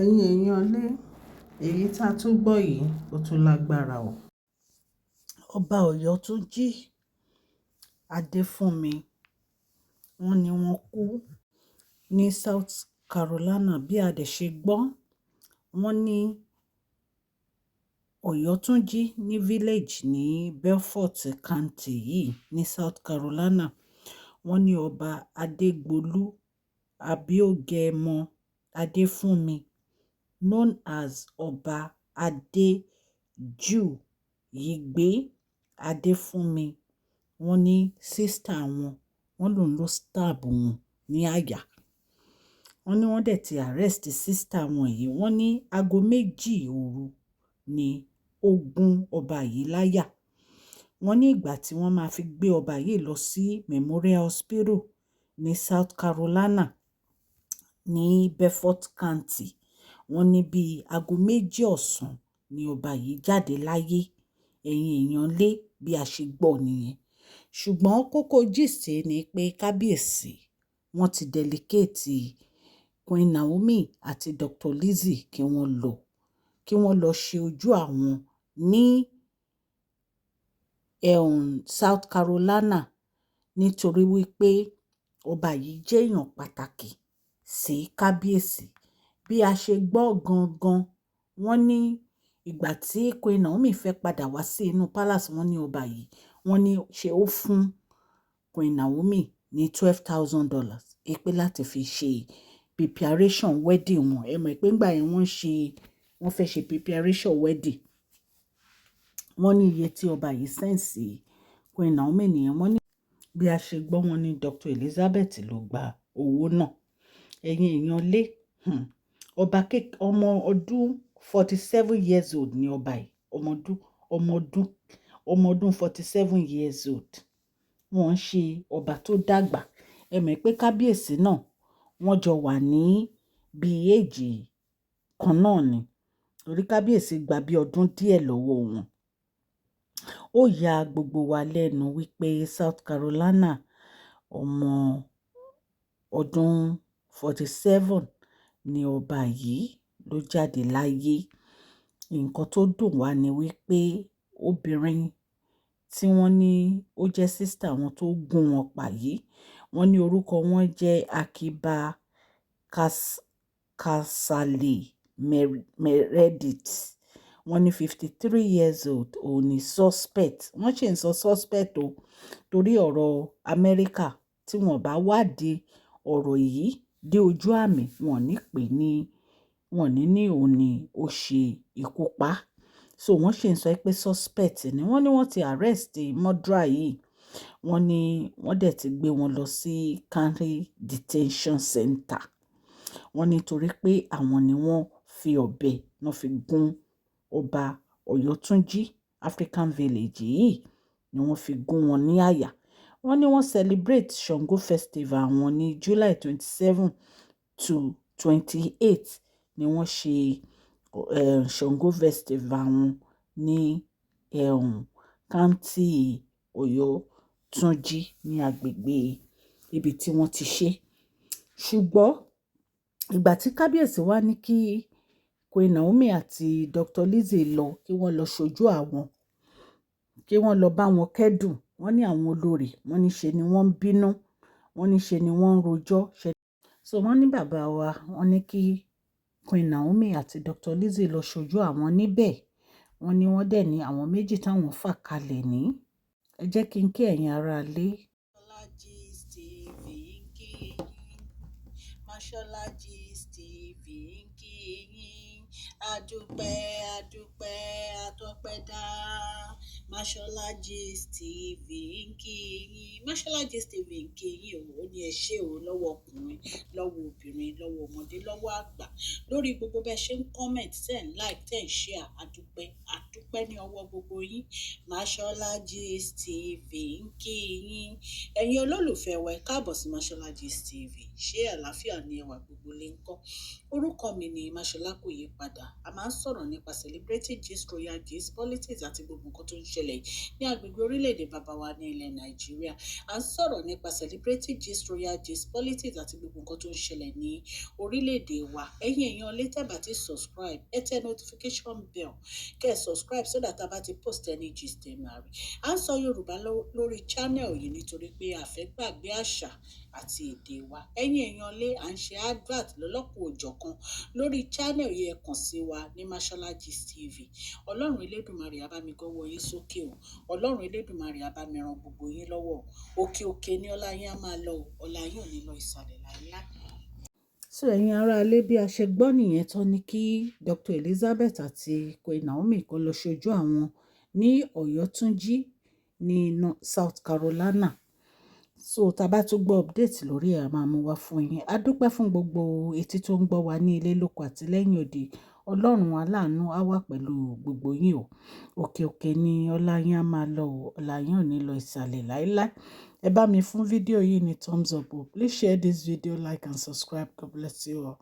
Ẹ̀yin èèyàn lé, èyí tá a tún gbọ́ yìí, ó tún lágbára o. Ọba Ọ̀yọ́túnjì Adéfúnmi, wọ́n ní wọ́n kú ní South Carolina. Bí a dẹ̀ ṣe gbọ́, wọ́n ní Ọ̀yọ́túnjì ní village ní Beaufort County yìí ní South Carolina. Wọ́n ní Ọba Adégbọlú Abiógẹmọ Adéfúnmi, known as Ọba Adéjùyìgbé Adéfúnmi, wọ́n ní sister wọn, wọ́n lòun ló stab wọn ní àyà. Wọ́n ní wọ́n dẹ̀ ti arrest sister wọn yìí. Wọ́n ní aago 2 òru ni ó gún ọba yìí láyà. Wọ́n ní ìgbà tí wọ́n máa fi gbé ọba yìí lọ sí Memorial Hospital ní South Carolina ní Beaufort County, wọ́n ní bí aago 2 ọ̀sán ni ọba yìí jáde láyé. Ẹ̀yin èèyàn lé, bí a ṣe gbọ́ nìyẹn. Ṣùgbọ́n kókó gist ni pé kábíyèsí wọ́n ti delegate Queen Naomi àti Dr. Lizzie kí wọ́n lọ ṣe ojú àwọn ní South Carolina, nítorí wípé ọba yìí jẹ́ èèyàn pàtàkì sí kábíyèsí. Bí a ṣe gbọ́ gangan, wọ́n ní ìgbà tí Queen Naomi fẹ́ padà wá sí inú palace, wọ́n ní ọba yìí, wọ́n ní ṣe ó fún Queen Naomi ní $12,000 pé láti fi ṣe preparation wedding wọn. Ẹ mọ̀ pé nígbà yẹn wọ́n fẹ́ ṣe preparation wedding. Wọ́n ní iye tí ọba yìí send sí Queen Naomi nìyẹn. Wọ́n ní bí a ṣe gbọ́, wọ́n ní Dr. Elizabeth ló gba owó náà. Ẹ̀yin èèyàn lé, ọba ọmọ ọdún 47 years old ni ọba yìí. Ọmọ ọdún 47 years old. Wọ́n ń ṣe ọba tó dàgbà. Ẹ mọ̀ pé kábíyèsí náà, wọ́n jọ wà ní bíi age kan náà ni, torí kábíyèsí gba bí ọdún díẹ̀ lọ́wọ́ wọn. Ó ya gbogbo wa lẹ́nu wípé South Carolina, ọmọ ọdún 47 ni ọba yìí ló jáde láyé. Nǹkan tó dùn wá ni wípé obìnrin tí wọ́n ní ó jẹ́ sister wọn tó gún wọn pa yìí, wọ́n ní orúkọ wọn jẹ́ Akiba Kasali Meredith. Wọ́n ní 53 years old, òun ni suspect. Wọ́n sì ń sọ suspect o, torí ọ̀rọ̀ Amẹ́ríkà, tí wọ́n bá wádìí ọ̀rọ̀ yìí dé ojú àmì, wọ́n ní pè ní wọ́n ní òun ni ó ṣe ikú pa. So wọ́n sì ń sọ pé suspect ni. Wọ́n ní wọ́n ti arrest murderer yìí. Wọ́n ní wọ́n dẹ̀ ti gbé wọn lọ sí county detention center. Wọ́n ní torí pé àwọn ni wọ́n fi ọ̀bẹ náà fi gún Ọba Ọ̀yọ́túnjí African Village yìí ni wọ́n fi gún wọn ní àyà. Wọ́n ní wọ́n celebrate Shango Festival wọn ní July 27 to 28 ni wọ́n ṣe Shango Festival wọn ní county Ọ̀yọ́túnjí ní agbègbè ibi tí wọ́n ti ṣe. Ṣùgbọ́n ìgbà tí kábíyèsí wá ní kí Queen Naomi àti Dr. Lizzie lọ, kí wọ́n lọ ṣojú àwọn, kí wọ́n lọ bá wọn kẹ́dùn, wọ́n ní àwọn olórí, wọ́n ní ṣe ni wọ́n ń bínú, wọ́n ní ṣe ni wọ́n ń rojọ́. So wọ́n ní bàbá wa, wọ́n ní kí Queen Naomi àti Dr. Lizzie lọ ṣojú àwọn níbẹ̀. Wọ́n ní wọ́n dẹ̀ ní àwọn méjì táwọn fà kalẹ̀ ní. Ẹ jẹ́ kí n kí ẹ̀yin aráalé. Mashola Gist TV ń kí yín. Mashola Gist TV ń kí yín. Adúpẹ́, adúpẹ́, atọ́pẹ́ dá. Mashola Gist TV ń kí yín. Mashola Gist TV ń kí yín o. Ó ní ẹ ṣé o, lọ́wọ́ ọkùnrin, lọ́wọ́ obìnrin, lọ́wọ́ ọmọdé, lọ́wọ́ àgbà, lórí gbogbo bẹ́ẹ̀ ṣe ń comment, tẹ́ ń like, tẹ́ ń share. Adúpẹ́, adúpẹ́ ní ọwọ́ gbogbo yín. Mashola Gist TV ń kí yín. Ẹ̀yin olólùfẹ́ wa, ẹ káàbọ̀ sí Mashola Gist TV. Ṣé àlàáfíà ni ẹwà, gbogbo lè ń kọ́? Orúkọ mi ni Mashola, kò yí padà. A máa ń sọ̀rọ̀ nípa celebrity gist, royal gist, politics àti gbogbo nǹkan tó ń ṣẹlẹ̀. ṣẹlẹ̀ ní agbègbè orílẹ̀-èdè bàbá wa ní ilẹ̀ Nàìjíríà. À ń sọ̀rọ̀ nípa celebrity gist, royal gist, politics àti gbogbo nǹkan tó ń ṣẹlẹ̀ ní orílẹ̀-èdè wa. Ẹ̀yin èèyàn lè tẹ́ bá ti subscribe, ẹ tẹ notification bell kẹ́ ẹ subscribe so that a bá ti post any gist, ẹ máa rí. À ń sọ Yorùbá lórí channel yìí nítorí pé a fẹ́ gbàgbé àṣà àti èdè wa. Ẹ̀yin èèyàn lé, à ń ṣe advert lọ́lọ́kan-ò-jọ̀kan lórí channel yìí. Ẹ kàn sí wa ní Mashola Gist TV. Ọlọ́run Elédùmarè á bá mi gọ́wọ́ yín sókè o. Ọlọ́run Elédùmarè á bá mi ran gbogbo yín lọ́wọ́. Òkè òkè ní ọlá yín á máa lọ o. Ọlá yín ò ní lọ ìsàlẹ̀ láíláí. So ẹ̀yin aráalé, bí a ṣe gbọ́ nìyẹn tán ní kí Dr. Elizabeth àti Queen Naomi kó lọ ṣojú àwọn ní Ọ̀yọ́túnjí ní South Carolina. So tá a bá tún gbọ́ update lórí ẹ̀, a máa mú wá fún yín. A dúpẹ́ fún gbogbo etí tó ń gbọ́ wa ní ilé lóko àti lẹ́yìn odi. Ọlọ́run aláàánú á wà pẹ̀lú gbogbo yín o. Òkè òkè ni ọlá yín á máa lọ o. Ọlá yín ò ní lọ ìsàlẹ̀ láíláí. Ẹ bá mi fún fídíò yìí ní thumbs up o. Please share this video, like and subscribe. God bless you all.